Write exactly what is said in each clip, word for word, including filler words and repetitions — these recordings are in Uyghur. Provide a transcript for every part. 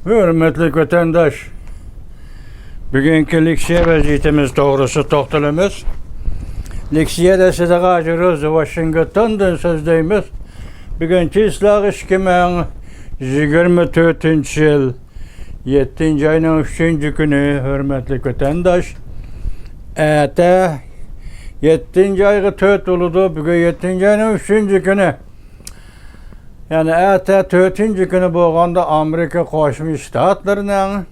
ھۆرمەتلىك ۋەتەنداش، بۈگۈنكى لېكسىيە ۋەزىيىتىمىز توغرىسىدا توختىلىمىز. لېكسىيەدە سىدىق ھاجى روزى ۋاشىنگتوندىن سۆزلەيمىز. بۈگۈن چىسلاغ ئىككى مىڭ يىگىرمە تۆتىنچى يىل، يەتتىنچى ئاينىڭ ئۈچىنچى كۈنى، ھۆرمەتلىك ۋەتەنداش. ئەتە يەتتىنچى ئايغا تۆت بولىدۇ، بۈگۈن يەتتىنچى ئاينىڭ ئۈچىنچى كۈنى. يەنى ئەتە تۆتىنچى كۈنى بولغاندا ئامېرىكا قوشما شتاتلىرىنىڭ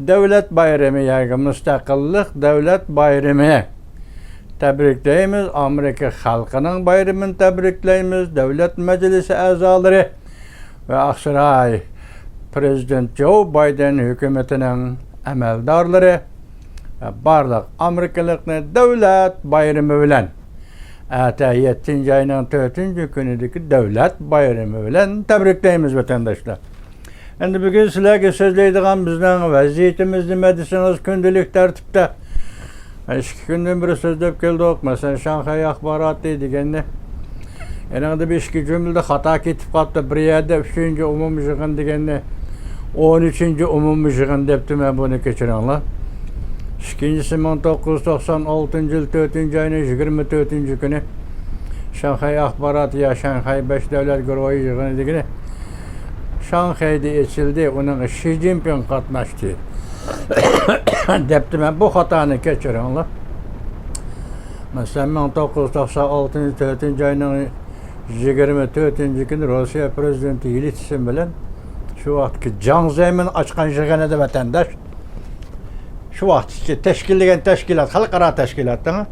دۆلەت بايرىمى، يەنى مۇستەقىللىق دۆلەت بايرىمى تەبرىكلەيمىز. ئامېرىكا خەلقىنىڭ بايرىمىنى تەبرىكلەيمىز. دۆلەت مەجلىسى ئەزالىرى ۋە ئاقساراي پرېزىدېنت جو بايدېن ھۆكۈمىتىنىڭ ئەمەلدارلىرى ۋە بارلىق ئامېرىكىلىقنى دۆلەت بايرىمى بىلەن، ئەتە يەتتىنچى ئاينىڭ تۆتىنچى كۈنىدىكى دۆلەت بايرىمى بىلەن تەبرىكلەيمىز، ۋەتەنداشلار. ئەمدى بۈگۈن سىلەرگە سۆزلەيدىغان بىزنىڭ ۋەزىيىتىمىز نېمە دېسىڭىز، كۈندىلىك تەرتىپتە ئىككى كۈندىن بېرى سۆزلەپ كەلدۇق. مەسىلەن، شاڭخەي ئاخباراتى دېگەننى، ئېنىڭدا بىر ئىككى جۈملىدە خاتا كېتىپ قاپتۇ. بىر يەردە ئۈچىنچى ئومۇمىي يىغىن دېگەننى ئون ئۈچىنچى ئومۇمىي يىغىن دەپتىمەن، بۇنى كەچۈرۈڭلار. ئىككىنچىسى، مىڭ توققۇز يۈز توقسان ئالتىنچى يىل تۆتىنچى ئاينىڭ يىگىرمە تۆتىنچى كۈنى شاڭخەي ئاخباراتى يا شاڭخەي بەش دۆلەت گۇرۇھى يىغىنى دېگىنى شاڭخەيدە ئېچىلدى، ئۇنىڭغا شى جىنپىڭ قاتناشتى دەپتىمەن، بۇ خاتانى كەچۈرۈڭلار. مەسىلەن، مىڭ توققۇز يۈز توقسان ئالتىنچى يىل تۆتىنچى ئاينىڭ يىگىرمە تۆتىنچى كۈنى روسىيە پرېزىدېنتى يېلتسىن بىلەن شۇ ۋاقىتتىكى جاڭ زېمىن ئاچقان يىغىن ئىدى، ۋەتەنداش. شۇ ۋاقىتتىكى تەشكىللىگەن تەشكىلات، خەلقئارا تەشكىلات، دەڭ.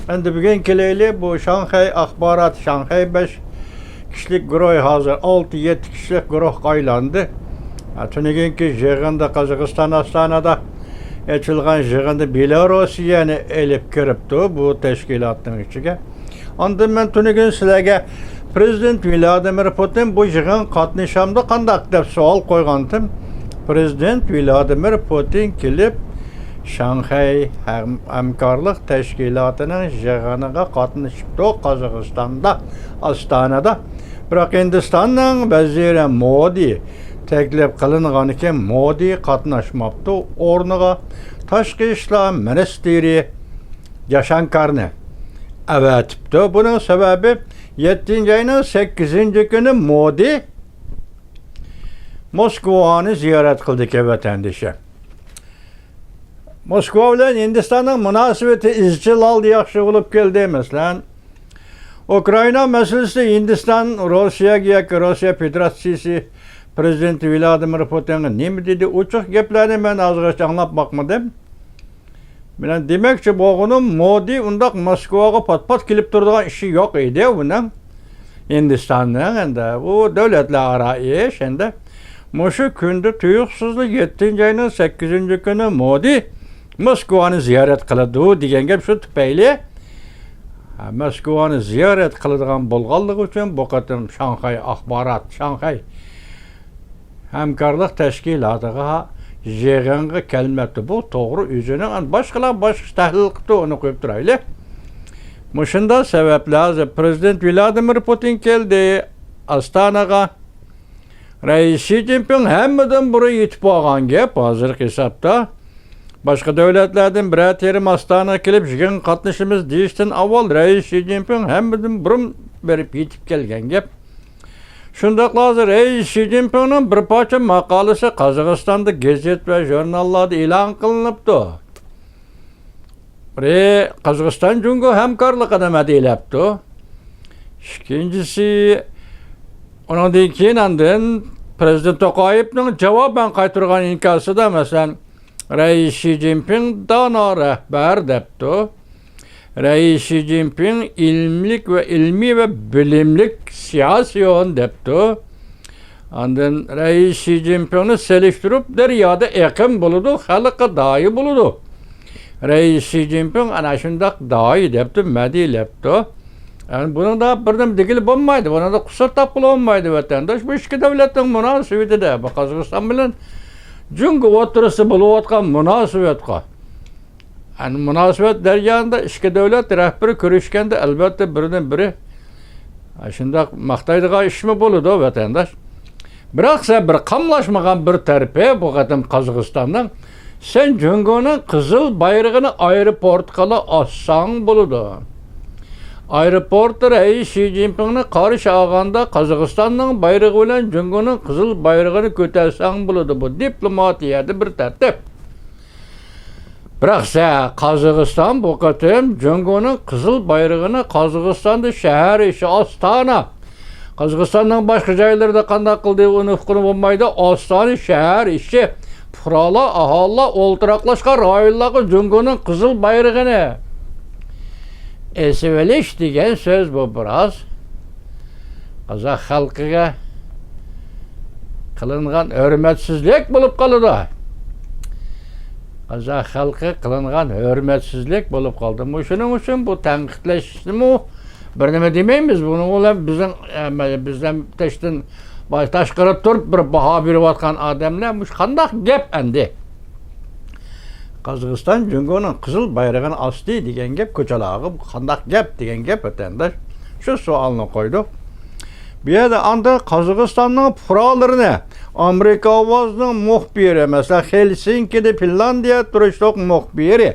ئەمدى بۈگۈن كېلەيلى، بۇ شاڭخەي ئاخبارات، شاڭخەي بەش كىشىلىك گۇرۇھ ھازىر ئالتە، يەتتە كىشىلىك گۇرۇھقا ئايلاندى. ھە، تۈنۈگۈنكى يىغىندا قازاقىستان ئاستانىدا ئېچىلغان يىغىندا بېلوروسىيەنى ئېلىپ كىرىپتۇ بۇ تەشكىلاتنىڭ ئىچىگە. ئاندىن مەن تۈنۈگۈن سىلەرگە پرېزىدېنت ۋلادىمىر پۇتىن بۇ يىغىنغا قاتنىشامدۇ قانداق دەپ سوئال قويغانتىم. پرېزىدېنت ۋلادىمىر پۇتىن كېلىپ، شاڭخەي ھەم-، ھەمكارلىق تەشكىلاتىنىڭ يىغىنىغا قاتنىشىپتۇ قازاقىستاندا، ئاستانىدا. بىراق ھىندىستاننىڭ ۋەزىرى مودى تەكلىپ قىلىنغانىكەن، مودى قاتناشماپتۇ. ئورنىغا تاشقى ئىشلار مىنىستىرى جاشانكارنى ئەۋەتىپتۇ. بۇنىڭ سەۋەبى، يەتتىنچى ئاينىڭ سەككىزىنچى كۈنى مودى موسكۋانى زىيارەت قىلدىكەن، ۋەتەندىشى. موسكۋا بىلەن ھىندىستاننىڭ مۇناسىۋىتى ئىزچىل ھالدا ياخشى بولۇپ كەلدى. مەسىلەن، ئۇكرائىنا مەسىلىسىدە ھىندىستان روسىيەگە ياكى روسىيە فېدېراتسىيىسى پرېزىدېنتى ۋلادىمىر پۇتىنغا نېمە دېدى؟ ئوچۇق گەپلەرنى مەن ھازىرغىچە ئاڭلاپ باقمىدىم. مەن دېمەكچى بولغىنىم، مودى ئۇنداق موسكۋاغا پات-پات كېلىپ تۇرىدىغان ئىشى يوق ئىدى ئۇنىڭ. ھىندىستاننىڭ ئەندى ئۇ دۆلەتلەر ئارا ئىش ئەندى. مۇشۇ كۈندە تۇيۇقسىزلا يەتتىنچى ئاينىڭ سەككىزىنچى كۈنى مودى موسكۋانى زىيارەت قىلىدۇ دېگەن گەپ شۇ تۈپەيلى. ھە، موسكۋانى زىيارەت قىلىدىغان بولغانلىقى ئۈچۈن بۇ قېتىم شاڭخەي ئاخبارات، شاڭخەي ھەمكارلىق تەشكىلاتىغا يىغىنغا كەلمەپتۇ. بۇ توغرا ئۆزىنىڭ، باشقىلار باشقىچە تەھلىل قىپتۇ، ئۇنى قويۇپ تۇرايلى. مۇشۇنداق سەۋەبلەر ھازىر پرېزىدېنت ۋلادىمىر پۇتىن كەلدى ئاستانىغا. رەئىس شى جىنپىڭ ھەممىدىن بۇرۇن يېتىپ بارغان گەپ ھازىرقى ھېسابتا. باشقا دۆلەتلەردىن بىرەر تېرىم ئاستانىغا كېلىپ يىغىنغا قاتنىشىمىز دېيىشتىن ئاۋۋال رەئىس شى جىنپىڭ ھەممىدىن بۇرۇن بېرىپ يېتىپ كەلگەن گەپ. شۇنداقلا ھازىر رەئىس شى جىنپىڭنىڭ بىر پارچە ماقالىسى قازاقىستاندا گېزىت ۋە ژۇرناللاردا ئېلان قىلىنىپتۇ. بىرى، قازاقىستان جۇڭگو ھەمكارلىقىنى مەدھىيەلەپتۇ. ئىككىنچىسى، ئۇنىڭدىن كېيىن ئاندىن پرېزىدېنت توقايېۋنىڭ جاۋابەن قايتۇرغان ئىنكاسىدا، مەسىلەن، رەئىس شى جىنپىڭ دانا رەھبەر دەپتۇ. رەئىس شى جىنپىڭ ئىلىملىك ۋە ئىلمىي ۋە بىلىملىك سىياسىيون دەپتۇ. ئاندىن رەئىس شى جىنپىڭنى سېلىشتۇرۇپ، دەريادا ئېقىن بولىدۇ، خەلققە داھىي بولىدۇ. رەئىس شى جىنپىڭ ئەنە شۇنداق داھىي دەپتۇ، مەدھىيەلەپتۇ. يەنى بۇنىڭدا بىر نېمە دېگىلى بولمايدۇ، بۇنىڭدا قۇسۇر تاپقىلى بولمايدۇ، ۋەتەنداش. بۇ ئىككى دۆلەتنىڭ مۇناسىۋىتىدە، بۇ قازاقىستان بىلەن جۇڭگو ئوتتۇرىسىدا بولۇۋاتقان مۇناسىۋەتقە، يەنى مۇناسىۋەت جەريانىدا ئىككى دۆلەت رەھبىرى كۆرۈشكەندە، ئەلۋەتتە، بىرىنى بىرى شۇنداق ماختايدىغان ئىشمۇ بولىدۇ، ۋەتەنداش. بىراق سەن بىر قاملاشمىغان بىر تەرىپى بۇ قېتىم قازاقىستاننىڭ، سەن جۇڭگونىڭ قىزىل بايرىقىنى ئايروپورتقىلا ئاسساڭ بولىدۇ. ئايروپورتتا رەئىس شى جىنپىڭنى قارشى ئالغاندا قازاقىستاننىڭ بايرىقى بىلەن جۇڭگونىڭ قىزىل بايرىقىنى كۆتەرسەڭ بولىدۇ. بۇ دىپلوماتىيەدە بىر تەرتىپ. بىراق سە، قازاقىستان بۇ قېتىم جۇڭگونىڭ قىزىل بايرىقىنى قازاقىستاندا شەھەر ئىچى ئاستانا، قازاقىستاننىڭ باشقا جايلىرىدا قانداق قىلدى، ئۇنى ئۇققىلى بولمايدۇ. ئاستانا شەھەر ئىچى پۇقرالار، ئاھالىلەر ئولتۇراقلاشقان رايونلارغا جۇڭگونىڭ قىزىل بايرىقىنى ئېسىۋېلىش دېگەن سۆز بۇ بىراز قازاق خەلقىگە قىلىنغان ھۆرمەتسىزلىك بولۇپ قالىدۇ. قازاق خەلقى قىلىنغان ھۆرمەتسىزلىك بولۇپ قالدى. مۇشۇنىڭ ئۈچۈن بۇ تەنقىدلەشنىمۇ بىر نېمە دېمەيمىز. بۇنىڭ بىلەن بىزنىڭ، ئە، بىزدىن تەشتىن باش تاشقىرى تۇرۇپ بىر باھا بېرىۋاتقان ئادەملەر مۇشۇ قانداق گەپ ئەندى؟ قازاقىستان جۇڭگونىڭ قىزىل بايرىقىنى ئاستى دېگەن گەپ كوچىلارغا، بۇ قانداق گەپ دېگەن گەپ، ۋەتەنداش؟ شۇ سوئالنى قويدۇق. بۇ يەردە ئاندىن قازاقىستاننىڭ پۇقرالىرىنى ئامېرىكا ئاۋازىنىڭ مۇخبىرى، مەسىلەن، خېلسىنكىدە فىنلاندىيە تۇرۇشلۇق مۇخبىرى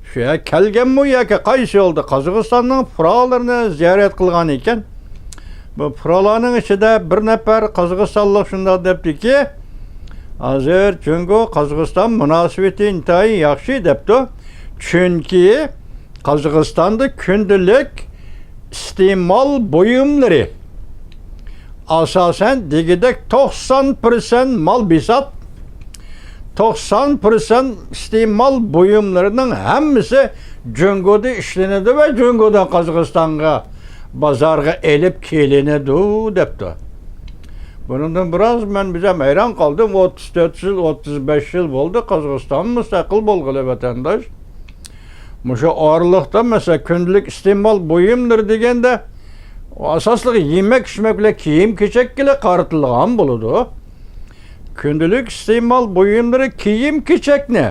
شۇ يەرگە كەلگەنمۇ ياكى قايسى يولدا قازاقىستاننىڭ پۇقرالىرىنى زىيارەت قىلغان ئىكەن. بۇ پۇقرالارنىڭ ئىچىدە بىر نەپەر قازاقىستانلىق شۇنداق دەپتىكى، ھازىر جۇڭگو قازاقىستان مۇناسىۋىتى ئىنتايىن ياخشى دەپتۇ. چۈنكى قازاقىستاندا كۈندىلىك ئىستېمال بۇيۇملىرى، ئاساسەن دېگۈدەك توقسان پىرسەنت مال بىسات، توقسان پىرسەنت ئىستېمال بۇيۇملىرىنىڭ ھەممىسى جۇڭگودا ئىشلىنىدۇ ۋە جۇڭگودىن قازاقىستانغا بازارغا ئېلىپ كېلىنىدۇ، دەپتۇ. بۇنىڭدىن بىراز مەن بىزەم ھەيران قالدىم. ئوتتۇز تۆت يىل، ئوتتۇز بەش يىل بولدى قازاقىستان مۇستەقىل بولغىلى، ۋەتەنداش. مۇشۇ ئارىلىقتا، مەسىلەن، كۈندىلىك ئىستېمال بۇيۇملىرى دېگەندە، ئاساسلىق يېمەك-ئىچمەك بىلەن كىيىم-كېچەككىلا قارىتىلغان بولىدۇ. كۈندىلىك ئىستېمال بۇيۇملىرى، كىيىم-كېچەكنى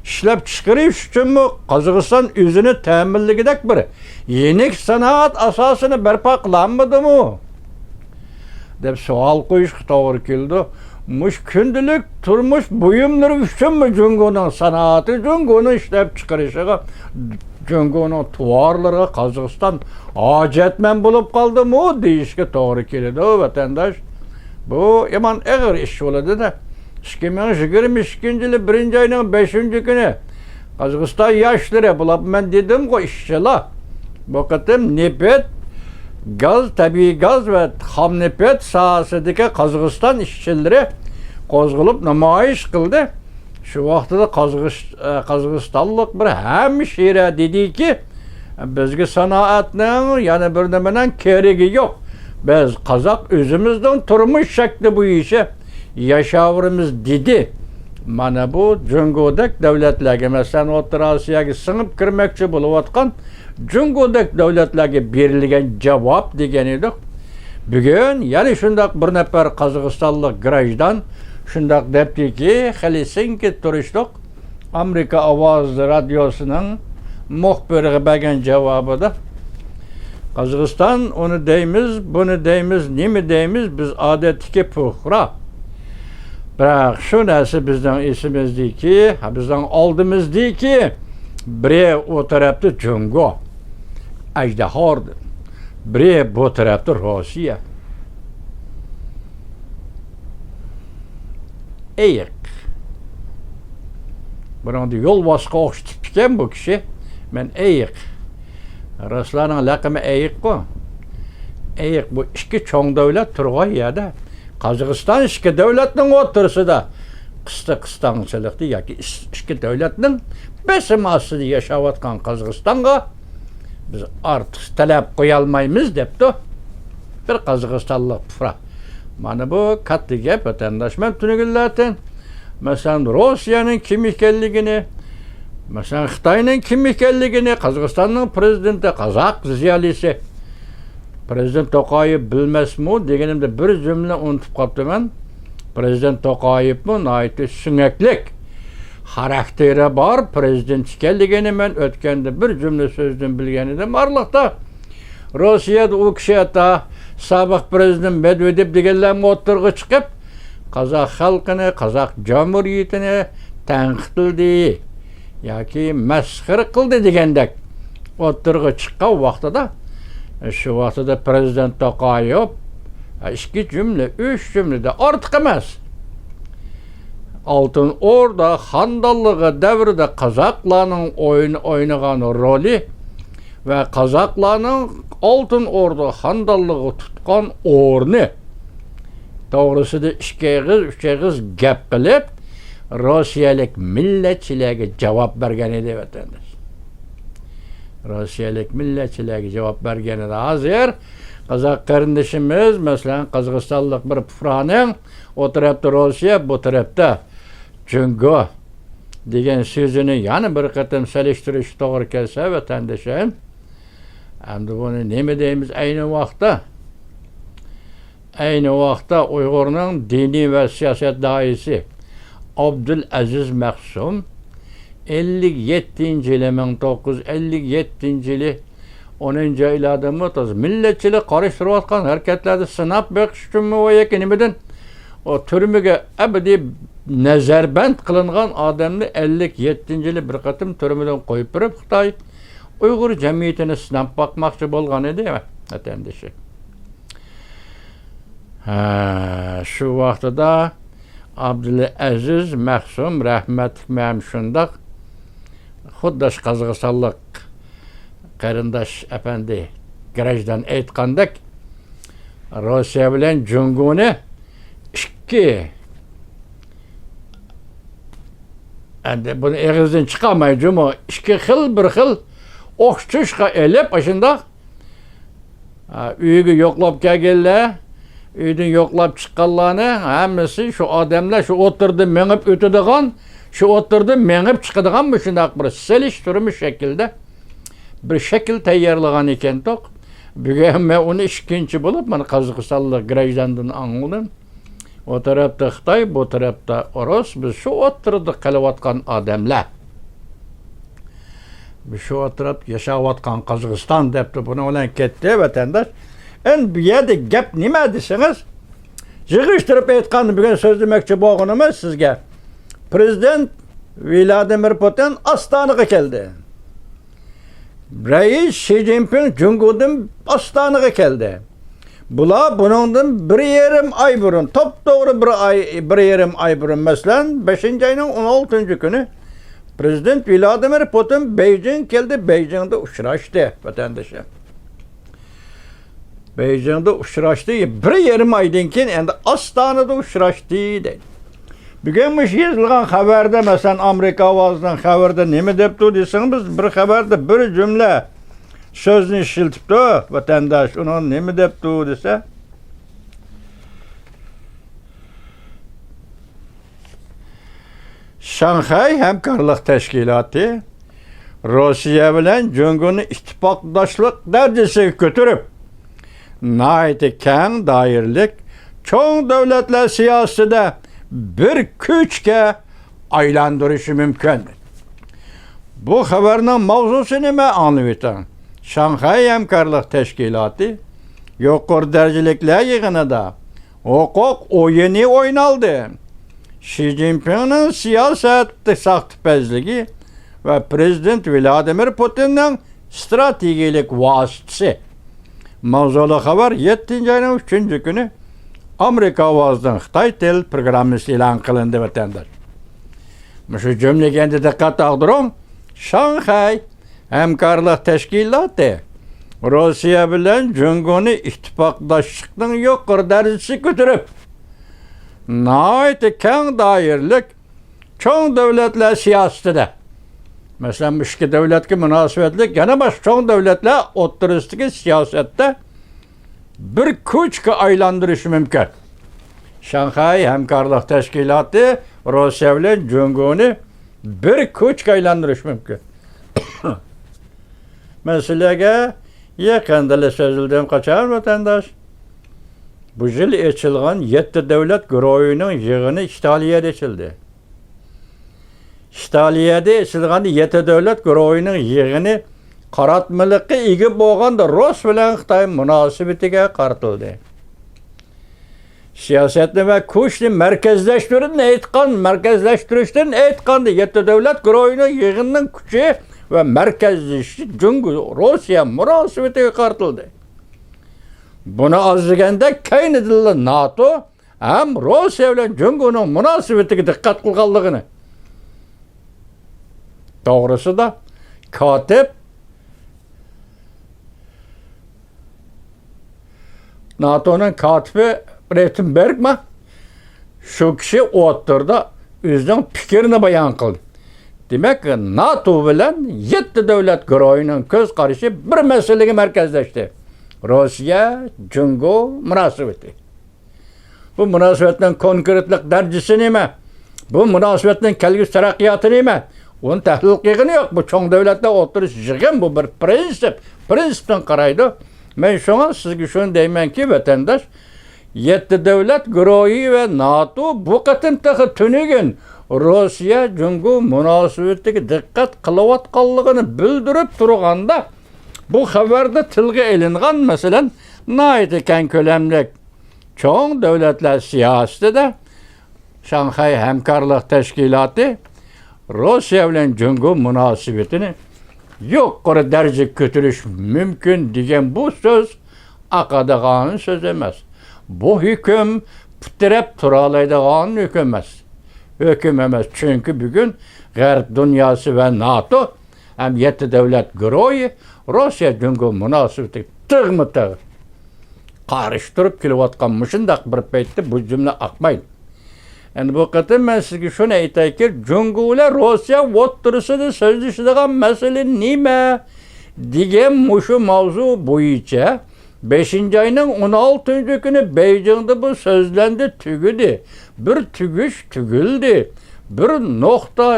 ئىشلەپچىقىرىش ئۈچۈنمۇ قازاقىستان ئۆزىنى تەمىنلىگۈدەك بىر يېنىك سانائەت ئاساسىنى بەرپا قىلالمىدىمۇ؟ دەپ سوئال قويۇشقا توغرا كېلىدۇ. مۇشۇ كۈندىلىك تۇرمۇش بۇيۇملىرى ئۈچۈنمۇ جۇڭگونىڭ سانائىتى، جۇڭگونىڭ ئىشلەپچىقىرىشىغا، جۇڭگونىڭ تاۋارلىرىغا قازاقىستان ھاجەتمەن بولۇپ قالدىمۇ دېيىشكە توغرا كېلىدۇ، ۋەتەنداش. بۇ يامان ئېغىر ئىش بولىدۇ-دە. ئىككى مىڭ يىگىرمە ئىككىنچى يىلى بىرىنچى ئاينىڭ بەشىنچى كۈنى قازاقىستان ياشلىرى، بۇلار مەن دېدىمغۇ، ئىشچىلار، بۇ قېتىم نېفىت، گاز، تەبىئىي گاز ۋە خام نېفىت ساھەسىدىكى قازاقىستان ئىشچىلىرى قوزغىلىپ نامايىش قىلدى. شۇ ۋاقتىدا قازاقىس-، قازاقىستانلىق بىر ھەمشىرە دېدىكى، بىزگە سانائەتنىڭ، يەنە بىر نېمىنىڭ كېرىكى يوق. بىز قازاق ئۆزىمىزنىڭ تۇرمۇش شەكلى بويىچە ياشاۋېرىمىز، دېدى. مانا بۇ جۇڭگودەك دۆلەتلەرگە، مەسىلەن، ئوتتۇرا ئاسىياغا سىڭىپ كىرمەكچى بولۇۋاتقان جۇڭگودەك دۆلەتلەرگە بېرىلگەن جاۋاب دېگەن ئىدۇق. بۈگۈن يەنە شۇنداق بىر نەپەر قازاقىستانلىق گراژدان شۇنداق دەپتىكى، خېلسىنكىدا تۇرۇشلۇق ئامېرىكا ئاۋازى رادىيوسىنىڭ مۇخبىرىغا بەرگەن جاۋابىدا، قازاقىستان ئۇنى دەيمىز، بۇنى دەيمىز، نېمە دەيمىز، بىز ئادەتتىكى پۇقرا. بىراق شۇ نەرسە بىزنىڭ ئېسىمىزدىكى، بىزنىڭ ئالدىمىزدىكى، بىرى ئۇ تەرەپتە جۇڭگو، ئەجدىھادۇر، بىرى بۇ تەرەپتە روسىيە. ئېيىق. بۇنىڭدا يولۋاسقا ئوخشىتىپتىكەن بۇ كىشى. مەن ئېيىق. رۇسلارنىڭ لەقىمى ئېيىققۇ. ئېيىق بۇ ئىككى چوڭ دۆلەت تۇرغان يەردە. قازاقىستان ئىككى دۆلەتنىڭ ئوتتۇرىسىدا قىستى قىستاڭچىلىقتا ياكى ئىس-، ئىككى دۆلەتنىڭ بېسىمى ئاستىدا ياشاۋاتقان قازاقىستانغا بىز ئارتۇق تەلەپ قويالمايمىز، دەپتۇ بىر قازاقىستانلىق پۇقرا. مانا بۇ كاتتا گەپ، ۋەتەنداش. مەن تۈنۈگۈنلەتىن، مەسىلەن، روسىيەنىڭ كىم ئىكەنلىكىنى، مەسىلەن، خىتاينىڭ كىم ئىكەنلىكىنى، قازاقىستاننىڭ پىرېزىدېنتى، قازاق زىيالىيسى، پىرېزىدېنت توقايېۋ بىلمەسمۇ دېگىنىمدە بىر جۈملە ئۇنتۇپ قاپتىمەن. پىرېزىدېنت توقايېۋمۇ ناھايىتى سۆڭەكلىك، خاراكتېرى بار پىرېزىدېنت ئىكەنلىكىنى مەن ئۆتكەندە بىر جۈملە سۆزدىن بىلگەن ئىدىم ئارىلىقتا. روسىيەدە ئۇ كىشى ھەتتا سابىق پىرېزىدېنت مېدۋېدېۋ دېگەنلەرمۇ ئوتتۇرىغا چىقىپ، قازاق خەلقىنى، قازاق جۇمھۇرىيىتىنى تەنقىدلىدى ياكى مەسخىرە قىلدى دېگەندەك ئوتتۇرىغا چىققان ۋاقتىدا، شۇ ۋاقتىدا پىرېزىدېنت توقايېۋ ئىككى جۈملە، ئۈچ جۈملىدە ئارتۇق ئەمەس، ئالتۇن ئوردا خاندانلىقى دەۋرىدە قازاقلارنىڭ ئويۇن ئوينىغان رولى ۋە قازاقلارنىڭ ئالتۇن ئوردا خاندانلىقىغا تۇتقان ئورنى توغرىسىدا ئىككى ئېغىز، ئۈچ ئېغىز گەپ قىلىپ، روسىيەلىك مىللەتچىلەرگە جاۋاب بەرگەن ئىدى، ۋەتەنداش. روسىيەلىك مىللەتچىلەرگە جاۋاب بەرگەن ئىدى. ھازىر قازاق قېرىندىشىمىز، مەسىلەن، قازاقىستانلىق بىر پۇقرانىڭ ئۇ تەرەپتە روسىيە، بۇ تەرەپتە جۇڭگو دېگەن سۆزىنى يەنە بىر قېتىم سېلىشتۇرۇشقا توغرا كەلسە، ۋەتەندىشىم، ئەمدى بۇنى نېمە دەيمىز؟ ئەينى ۋاقىتتا، ئەينى ۋاقىتتا ئۇيغۇرنىڭ دىنىي ۋە سىياسەت داھىيسى ئابدۇلئەزىز مەخسۇم ئەللىك يەتتىنچى يىلى، مىڭ توققۇز يۈز ئەللىك يەتتىنچى يىلى ئونىنچى ئايلاردىمۇ مىللەتچىلىك قارشى تۇرۇۋاتقان ھەرىكەتلەردە سىناپ بېقىشتىنمۇ ۋە ياكى نېمىدىن ئۇ تۈرمىگە ئەبەدىي نەزەربەند قىلىنغان ئادەمنى ئەللىك يەتتىنچى يىلى بىر قېتىم تۈرمىدىن قويۇپ بېرىپ، خىتاي ئۇيغۇر جەمئىيىتىنى سىناپ باقماقچى بولغان ئىدى، ۋەتەندىشى. ھە، شۇ ۋاقتىدا ئابدۇلئەزىز مەخسۇم رەھمەتلىك مەن شۇنداق خۇددى قازاقىستانلىق قېرىنداش ئەپەندى گراژدان ئېيتقاندەك، روسىيە بىلەن جۇڭگونى ئىككى، ئەمدى بۇنى ئېغىزدىن چىقارماي جۇمۇ، ئىككى خىل، بىر خىل ئوخشىتىشقا ئېلىپ، ئاشۇنداق ئا، ئۆيگە يوقلاپ كەلگەنلەر، ئۆيدىن يوقلاپ چىققانلارنى ھەممىسى شۇ ئادەملەر شۇ ئوتتۇرىدا مېڭىپ ئۆتىدىغان، شۇ ئوتتۇرىدا مېڭىپ چىقىدىغان مۇشۇنداق بىر سېلىشتۇرما شەكلىدە بىر شەكىل تەييارلىغان ئىكەنتۇق. بۈگۈن مەن ئۇنى ئىككىنچى بولۇپ، مانا، قازاقىستانلىق گراژداندىن ئاڭلىدىم. ئۇ تەرەپتە خىتاي، بۇ تەرەپتە ئورۇس، بىز شۇ ئوتتۇرىدا قېلىۋاتقان ئادەملەر. بىز شۇ ئوتتۇرىدا ياشاۋاتقان قازاقىستان دەپتۇ، بۇنىڭ بىلەن كەتتى، ۋەتەنداش. ئەمدى بۇ يەردە گەپ نېمە دېسىڭىز، يىغىشتۇرۇپ ئېيتقاندا، بۈگۈن سۆزلىمەكچى بولغىنىمىز سىزگە، پىرېزىدېنت ۋلادىمىر پۇتىن ئاستانىغا كەلدى. رەئىس شى جىنپىڭ جۇڭگودىن ئاستانىغا كەلدى. بۇلار بۇنىڭدىن بىر يېرىم ئاي بۇرۇن، توپتوغرا بىر ئاي، بىر يېرىم ئاي بۇرۇن، مەسىلەن، بەشىنچى ئاينىڭ ئون ئالتىنچى كۈنى پىرېزىدېنت ۋلادىمىر پۇتىن بېيجىڭ كەلدى، بېيجىڭدا ئۇچراشتى، ۋەتەندىشىم. بېيجىڭدا ئۇچراشتى، بىر يېرىم ئايدىن كېيىن ئەمدى ئاستانىدا ئۇچراشتى دەيدۇ. بۈگۈن مۇشۇ يېزىلغان خەۋەردە، مەسىلەن، ئامېرىكا ئاۋازىنىڭ خەۋىرىدە نېمە دەپتۇ دېسىڭىز، بىر خەۋەردە بىر جۈملە سۆزنى ئىشلىتىپتۇ، ۋەتەنداش. ئۇنىڭ نېمە دەپتۇ دېسە، شاڭخەي ھەمكارلىق تەشكىلاتى روسىيە بىلەن جۇڭگونى ئىتتىپاقداشلىق دەرىجىسىگە كۆتۈرۈپ، ناھايىتى كەڭ دائىرىلىك چوڭ دۆلەتلەر سىياسىتىدە بىر كۈچكە ئايلاندۇرۇشى مۇمكىن. بۇ خەۋەرنىڭ ماۋزۇسى نېمە؟ ئاڭلىۋېتىڭ. شاڭخەي ھەمكارلىق تەشكىلاتى يۇقىرى دەرىجىلىكلەر يىغىنىدا ھوقۇق ئويۇنى ئوينالدى. شى جىنپىڭنىڭ سىياسەتتە ساختىپەزلىكى ۋە پىرېزىدېنت ۋلادىمىر پۇتىننىڭ ستراتېگىيەلىك ۋاسىتىسى ماۋزۇلۇق خەۋەر يەتتىنچى ئاينىڭ ئۈچىنچى كۈنى ئامېرىكا ئاۋازىنىڭ خىتاي تىل پروگراممىسىدا ئېلان قىلىندى، ۋەتەنداش. مۇشۇ جۈملىگە ئەمدى دىققەت ئاغدۇرۇڭ. شاڭخەي ھەمكارلىق تەشكىلاتى روسىيە بىلەن جۇڭگونى ئىتتىپاقداشلىقنىڭ يۇقىرى دەرىجىسىگە كۆتۈرۈپ، ناھايىتى كەڭ دائىرىلىك چوڭ دۆلەتلەر سىياسىتىدە، مەسىلەن، مۇشۇ ئىككى دۆلەتكە مۇناسىۋەتلىك يەنە باشقا چوڭ دۆلەتلەر ئوتتۇرىسىدىكى سىياسەتتە بىر كۈچكە ئايلاندۇرۇشى مۇمكىن. شاڭخەي ھەمكارلىق تەشكىلاتى روسىيە بىلەن جۇڭگونى بىر كۈچكە ئايلاندۇرۇشى مۇمكىن. مەسىلىگە يېقىندىلا سۆزلىدىم، قاچان، ۋەتەنداش؟ بۇ يىل ئېچىلغان يەتتە دۆلەت گۇرۇھىنىڭ يىغىنى ئىتالىيەدە ئېچىلدى. ئىتالىيەدە ئېچىلغان يەتتە دۆلەت گۇرۇھىنىڭ يىغىنى قاراتمىلىققا ئىگە بولغاندا رۇس بىلەن خىتاي مۇناسىۋىتىگە قارىتىلدى. سىياسەتنى ۋە كۈچنى مەركەزلەشتۈرۈپ ئېيتقان، مەركەزلەشتۈرۈشتىن ئېيتقاندا، يەتتە دۆلەت گۇرۇھىنىڭ يىغىنىنىڭ كۈچى ۋە مەركەزلىشىشى جۇڭگو، روسىيە مۇناسىۋىتىگە قارىتىلدى. بۇنى ئاز دېگەندە كەينىدىنلا ناتو ھەم روسىيە بىلەن جۇڭگونىڭ مۇناسىۋىتىگە دىققەت قىلغانلىقىنى توغرىسىدا كاتىپ ناتونىڭ كاتىپى رېتېنبېرگمۇ شۇ كىشى ئوتتۇرىدا ئۆزىنىڭ پىكرىنى بايان قىلدى. دېمەك، ناتو بىلەن يەتتە دۆلەت گۇرۇھىنىڭ كۆز قارىشى بىر مەسىلىگە مەركەزلەشتى. روسىيە، جۇڭگو مۇناسىۋىتى. بۇ مۇناسىۋەتنىڭ كونكرېتلىق دەرىجىسى نېمە؟ بۇ مۇناسىۋەتنىڭ كەلگۈسى تەرەققىياتى نېمە؟ ئۇنى تەھلىل قىلغىنى يوق. بۇ چوڭ دۆلەتلەر ئوتتۇرىسى يىغىن، بۇ بىر پىرىنسىپ. پىرىنسىپتىن قارايدۇ. مەن شۇڭا سىزگە شۇنى دەيمەنكى، ۋەتەنداش، يەتتە دۆلەت گۇرۇھى ۋە ناتو بۇ قېتىم تېخى تۈنۈگۈن روسىيە جۇڭگو مۇناسىۋىتىگە دىققەت قىلىۋاتقانلىقىنى بىلدۈرۈپ تۇرغاندا، بۇ خەۋەردە تىلغا ئېلىنغان، مەسىلەن، ناھايىتى كەڭ كۆلەملىك چوڭ دۆلەتلەر سىياسىتىدە شاڭخەي ھەمكارلىق تەشكىلاتى روسىيە بىلەن جۇڭگو مۇناسىۋىتىنى يۇقىرى دەرىجىگە كۆتۈرۈش مۇمكىن دېگەن بۇ سۆز ئاقىدىغان سۆز ئەمەس. بۇ ھۆكۈم پۇت تىرەپ تۇرالايدىغان ھۆكۈم ئەمەس. ھۆكۈم ئەمەس، چۈنكى بۈگۈن غەرب دۇنياسى ۋە ناتو ھەم يەتتە دۆلەت گۇرۇھى روسىيە جۇڭگو مۇناسىۋىتىگە تىغمۇ تىغ قارشى تۇرۇپ كېلىۋاتقان مۇشۇنداق بىر پەيتتە بۇ جۈملە ئاقمايدۇ. ئەمدى بۇ قېتىم مەن سىزگە شۇنى ئېيتايكى، جۇڭگو بىلەن روسىيە ئوتتۇرىسىدا سۆزلىشىدىغان مەسىلە نېمە دېگەن مۇشۇ ماۋزۇ بويىچە بەشىنچى ئاينىڭ ئون ئالتىنچى كۈنى بېيجىڭدا بۇ سۆزلەندى، تۈگىدى. بىر تۈگۈش تۈگۈلدى. بىر نۇقتا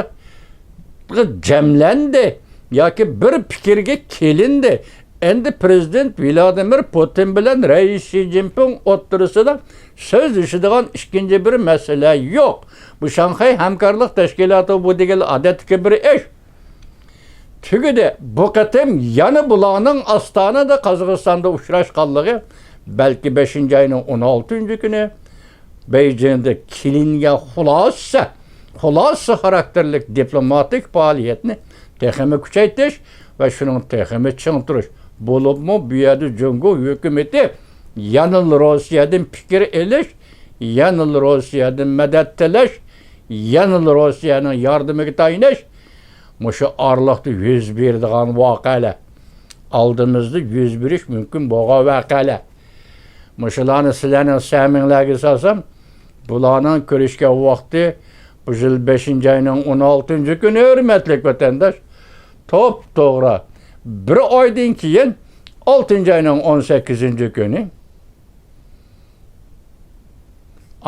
جەملەندى ياكى بىر پىكىرگە كېلىندى. ئەمدى پىرېزىدېنت ۋلادىمىر پۇتىن بىلەن رەئىس شى جىنپىڭ ئوتتۇرىسىدا سۆزلىشىدىغان ئىككىنچى بىر مەسىلە يوق. بۇ شاڭخەي ھەمكارلىق تەشكىلاتى بۇ دېگەن ئادەتتىكى بىر ئىش. تۈگىدى. بۇ قېتىم يەنە بۇلارنىڭ ئاستانىدا قازاقىستاندا ئۇچراشقانلىقى، بەلكى بەشىنچى ئاينىڭ ئون ئالتىنچى كۈنى بېيجىڭدا كېلىنگەن خۇلاسە، خۇلاسە خاراكتېرلىك دىپلوماتىك پائالىيەتنى تېخىمۇ كۈچەيتىش ۋە شۇنىڭ تېخىمۇ چىڭ تۇرۇش، بولۇپمۇ بۇ يەردە جۇڭگو ھۆكۈمىتى يەنىلا روسىيەدىن پىكىر ئېلىش، يەنىلا روسىيەدىن مەدەت تىلەش، يەنىلا روسىيەنىڭ ياردىمىگە تايىنىش، مۇشۇ ئارىلىقتا يۈز بېرىدىغان ۋەقەلەر، ئالدىمىزدا يۈز بېرىش مۇمكىن بولغان ۋەقەلەر. مۇشۇلارنى سىلەرنىڭ سەمىڭلەرگە سالسام، بۇلارنىڭ كۆرۈشكەن ۋاقتى بۇ يىل بەشىنچى ئاينىڭ ئون ئالتىنچى كۈنى، ھۆرمەتلىك ۋەتەنداش. توپتوغرا بىر ئايدىن كېيىن، ئالتىنچى ئاينىڭ ئون سەككىزىنچى كۈنى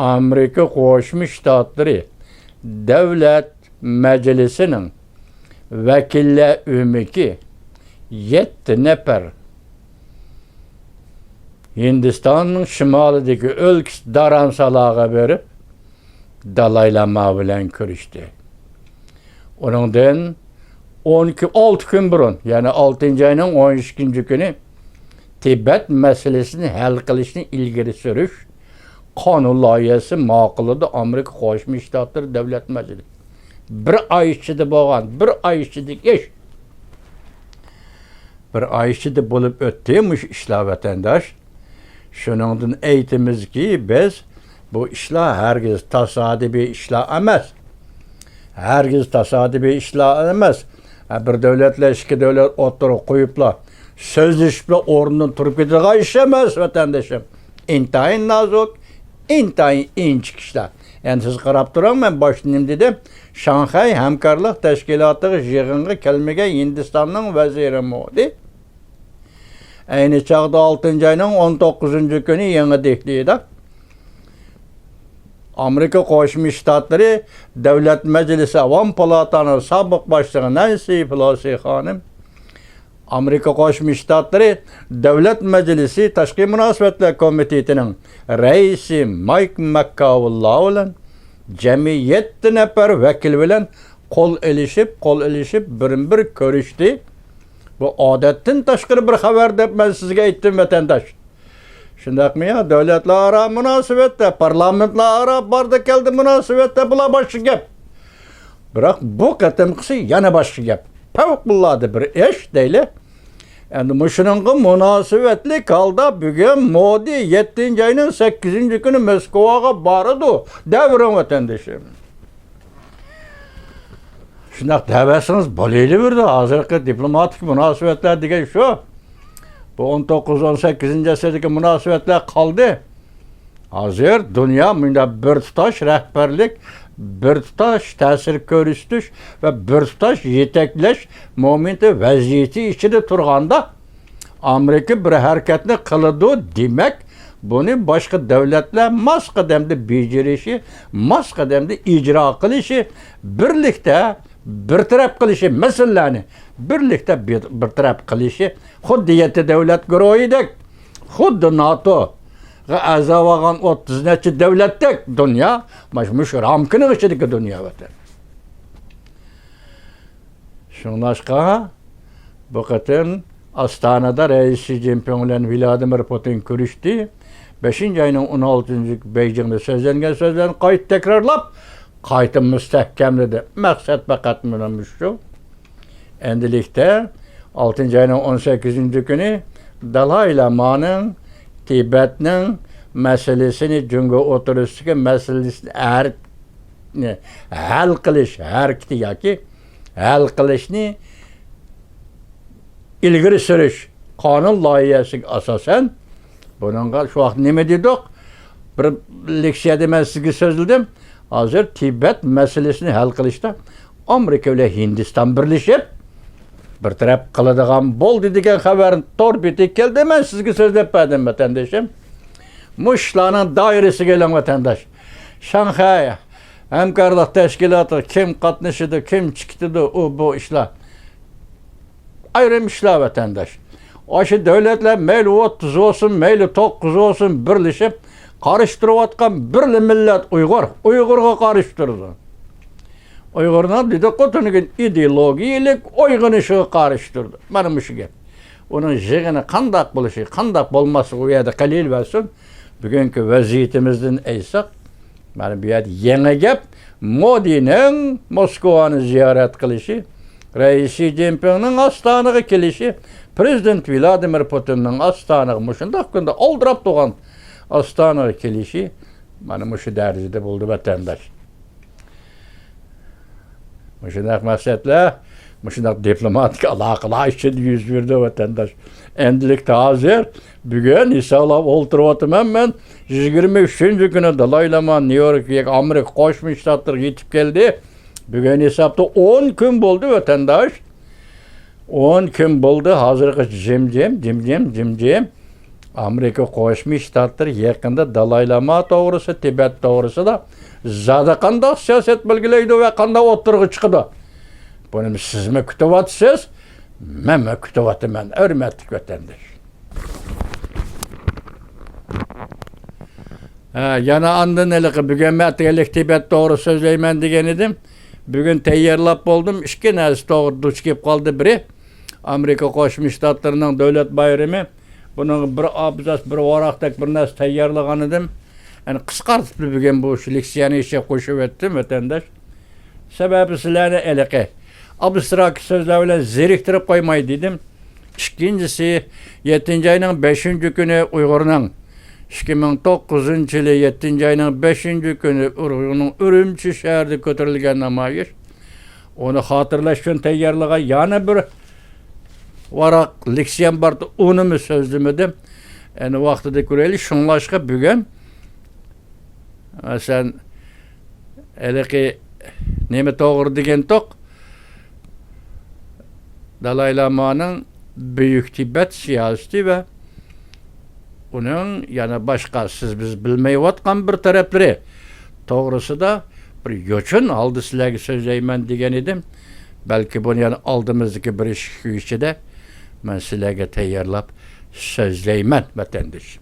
ئامېرىكا قوشما شتاتلىرى دۆلەت مەجلىسىنىڭ ۋەكىللەر ئۆمىكى يەتتە نەپەر ھىندىستاننىڭ شىمالىدىكى ئۆلكىسى دارانسالاغا بېرىپ، دالاي لاما بىلەن كۆرۈشتى. ئۇنىڭدىن ئون ئىككى، ئالتە كۈن بۇرۇن، يەنى ئالتىنچى ئاينىڭ ئون ئىككىنچى كۈنى تىبەت مەسىلىسىنى ھەل قىلىشنى ئىلگىرى سۈرۈش قانۇن لايىھەسى ماقۇللىدى ئامېرىكا قوشما شتاتلىرى دۆلەت مەجلىسى. بىر ئاي ئىچىدە بولغان، بىر ئاي ئىچىدىكى ئىش. بىر ئاي ئىچىدە بولۇپ ئۆتتى مۇشۇ ئىشلار، ۋەتەنداش. شۇنىڭدىن ئېيتىمىزكى، بىز بۇ ئىشلار ھەرگىز تاسادىپىي ئىشلار ئەمەس. ھەرگىز تاسادىپىي ئىشلار ئەمەس. ھە، بىر دۆلەتلەر ئىككى دۆلەت ئوتتۇرىغا قويۇپلا، سۆزلىشىپلا ئورنىدىن تۇرۇپ كېتىدىغان ئىش ئەمەس، ۋەتەندىشىم. ئىنتايىن نازۇك، ئىنتايىن ئىنچىكە ئىشلار. ئەمدى سىز قاراپ تۇرۇڭ، مەن باشتا نېمە دېدىم؟ شاڭخەي ھەمكارلىق تەشكىلاتىغا يىغىنغا كەلمىگەن ھىندىستاننىڭ ۋەزىرى مودى ئەينى چاغدا ئالتىنچى ئاينىڭ ئون توققۇزىنچى كۈنى يېڭى دېھلىدا ئامېرىكا قوشما شتاتلىرى دۆلەت مەجلىسى ئاۋام پالاتانىڭ سابىق باشلىقى نەنسى پېلوسى خانىم، ئامېرىكا قوشما شتاتلىرى دۆلەت مەجلىسى تاشقى مۇناسىۋەتلەر كومىتېتىنىڭ رەئىسى مايك ماككاۋېللار بىلەن جەمئىي يەتتە نەپەر ۋەكىل بىلەن قول ئېلىشىپ، قول ئېلىشىپ، بىرمۇبىر كۆرۈشتى. بۇ ئادەتتىن تاشقىرى بىر خەۋەر دەپ مەن سىزگە ئېيتتىم، ۋەتەنداش. شۇنداقمۇ يا؟ دۆلەتلەر ئارا مۇناسىۋەتتە، پارلامېنتلار ئارا باردى كەلدى مۇناسىۋەتتە بۇلار باشقا گەپ. بىراق بۇ قېتىمقىسى يەنە باشقا گەپ. پەۋقۇلئاددە بىر ئىش دەيلى. ئەمدى مۇشۇنىڭغا مۇناسىۋەتلىك ھالدا بۈگۈن مودى يەتتىنچى ئاينىڭ سەككىزىنچى كۈنى موسكۋاغا بارىدۇ، دەۋېرىڭ ۋەتەندىشىم. شۇنداق دەۋەرسىڭىز بولۇۋېرىدۇ. ھازىرقى دىپلوماتىك مۇناسىۋەتلەر دېگەن شۇ. بۇ ئون توققۇز، ئون سەككىزىنچى ئەسىردىكى مۇناسىۋەتلەر قالدى. ھازىر دۇنيا مۇنداق بىر تۇتاش رەھبەرلىك، بىر تۇتاش تەسىر كۆرسىتىش ۋە بىر تۇتاش يېتەكلەش مومېنتى، ۋەزىيىتى ئىچىدە تۇرغاندا، ئامېرىكا بىر ھەرىكەتنى قىلىدۇ، دېمەك، بۇنى باشقا دۆلەتلەر ماس قەدەمدە بېجىرىشى، ماس قەدەمدە ئىجرا قىلىشى، بىرلىكتە بىر تەرەپ قىلىشى، مەسىلىلەرنى بىرلىكتە بىر، بىر تەرەپ قىلىشى، خۇددى يەتتە دۆلەت گۇرۇھىدەك، خۇددى ناتوغا ئەزا بولغان ئوتتۇز نەچچە دۆلەتتەك دۇنيا، مانا مۇشۇ رامكىنىڭ ئىچىدىكى دۇنيا ۋەتەن. شۇڭلاشقا، بۇ قېتىم ئاستانىدا رەئىس شى جىنپىڭ بىلەن ۋلادىمىر پۇتىن كۆرۈشتى. بەشىنچى ئاينىڭ ئون ئالتىنچى بېيجىڭدا سۆزلەنگەن سۆزلەرنى قايتا تەكرارلاپ، قايتا مۇستەھكەملىدى. مەقسەت پەقەت مانا مۇشۇ. ئەمدىلىكتە ئالتىنچى ئاينىڭ ئون سەككىزىنچى كۈنى دالاي لامانىڭ تىبەتنىڭ مەسىلىسىنى، جۇڭگو ئوتتۇرىسىدىكى مەسىلىسىنى ھەر-، ھەل قىلىش ھەرىكىتى ياكى ھەل قىلىشنى ئىلگىرى سۈرۈش قانۇن لايىھەسىگە ئاساسەن، بۇنىڭغا شۇ ۋاقىت نېمە دېدۇق؟ بىر لېكسىيەدە مەن سىزگە سۆزلىدىم. ھازىر تىبەت مەسىلىسىنى ھەل قىلىشتا ئامېرىكا بىلەن ھىندىستان بىرلىشىپ، بىر تەرەپ قىلىدىغان بولدى دېگەن خەۋەر تور بېتىگە كەلدى. مەن سىزگە سۆزلەپ بەردىم، ۋەتەندىشىم. مۇشۇلارنىڭ دائىرىسىگە ئېلىڭ، ۋەتەنداش. شاڭخەي ھەمكارلىق تەشكىلاتىغا كىم قاتنىشىدۇ، كىم چىقىدۇ، ئۇ بۇ ئىشلار. ئايرىم ئىشلار، ۋەتەنداش. ئاشۇ دۆلەتلەر مەيلى ئوتتۇز بولسۇن، مەيلى توققۇز بولسۇن، بىرلىشىپ قارشى تۇرۇۋاتقان بىرلا مىللەت ئۇيغۇر. ئۇيغۇرغا قارشى تۇرىدۇ. ئۇيغۇرنىڭ دېدۇققۇ تۈنۈگۈن ئىدېئولوگىيىلىك ئويغىنىشىغا قارشى تۇرىدۇ. مانا مۇشۇ گەپ. ئۇنىڭ يىغىنى قانداق بولۇشى، قانداق بولماسلىقى ئۇ يەردە قېلىۋەرسۇن. بۈگۈنكى ۋەزىيىتىمىزدىن ئېيتساق، مانا بۇ يەردە يېڭى گەپ، مودىنىڭ موسكۋانى زىيارەت قىلىشى، رەئىس شى جىنپىڭنىڭ ئاستانىغا كېلىشى، پىرېزىدېنت ۋلادىمىر پۇتىننىڭ ئاستانىغا مۇشۇنداق كۈندە ئالدىراپ تۇرغان ئاستانىغا كېلىشى، مانا مۇشۇ دەرىجىدە بولدى، ۋەتەنداش. مۇشۇنداق مەقسەتلەر، مۇشۇنداق دىپلوماتىك ئالاقىلار ئىچىدە يۈز بېرىدۇ، ۋەتەنداش. ئەمدىلىكتە ھازىر، بۈگۈن ھېسابلاپ ئولتۇرۇۋاتىمەن مەن. يىگىرمە ئۈچىنچى كۈنى دالاي لاما نيۇ يورك، ئامېرىكا قوشما شتاتلىرىغا يېتىپ كەلدى. بۈگۈن ھېسابتا ئون كۈن بولدى، ۋەتەنداش. ئون كۈن بولدى، ھازىرغىچە جىمجىم، جىمجىم، جىمجىم. ئامېرىكا قوشما شتاتلىرى يېقىندا دالاي لاما توغرىسى، تىبەت توغرىسىدا زادى قانداق سىياسەت بەلگىلەيدۇ ۋە قانداق ئوتتۇرىغا چىقىدۇ؟ بۇنى سىزمۇ كۈتۈۋاتىسىز، مەنمۇ كۈتۈۋاتىمەن، ھۆرمەتلىك ۋەتەنداش. ھە، يەنە ئاندىن ھېلىقى بۈگۈن مەن ئەتىگەنلىك تىبەت توغرىسى سۆزلەيمەن دېگەن ئىدىم. بۈگۈن تەييارلاپ بولدۇم. ئىككى نەرسە توغرا دۇچ كېلىپ قالدى. بىرى، ئامېرىكا قوشما شتاتلىرىنىڭ دۆلەت بايرىمى. بۇنىڭغا بىر ئابزاس، بىر ۋاراقتەك بىر نەرسە تەييارلىغان ئىدىم. يەنى قىسقارتىپ بۈگۈن بۇ لېكسىيەنى ئىچىگە قوشۇۋەتتىم، ۋەتەنداش. سەۋەبى سىلەرنى ھېلىقى ئابستراكت سۆزلەر بىلەن زېرىكتۈرۈپ قويماي دېدىم. ئىككىنچىسى، يەتتىنچى ئاينىڭ بەشىنچى كۈنى ئۇيغۇرنىڭ، ئىككى مىڭ توققۇزىنچى يىلى يەتتىنچى ئاينىڭ بەشىنچى كۈنى ئۇيغۇرنىڭ ئۈرۈمچى شەھىرىدە كۆتۈرۈلگەن نامايىش. ئۇنى خاتىرىلەش ئۈچۈن تەييارلىغان يەنە بىر ۋاراق لېكسىيەم بار، ئۇنىمۇ سۆزلىمىدىم. ئەنە ۋاقتىدا كۆرەيلى، شۇڭلاشقا بۈگۈن، مەسىلەن، ھېلىقى نېمە توغرا دېگەنتۇق؟ دالاي لامانىڭ بۈيۈك تىبەت سىياسىتى ۋە ئۇنىڭ يەنە باشقا سىز بىز بىلمەيۋاتقان بىر تەرەپلىرى توغرىسىدا بىر يوچۇن ھالدا سىلەرگە سۆزلەيمەن دېگەن ئىدىم. بەلكى بۇنى يەنە ئالدىمىزدىكى بىر ئىككى كۈن ئىچىدە مەن سىلەرگە تەييارلاپ سۆزلەيمەن، ۋەتەندىشىم.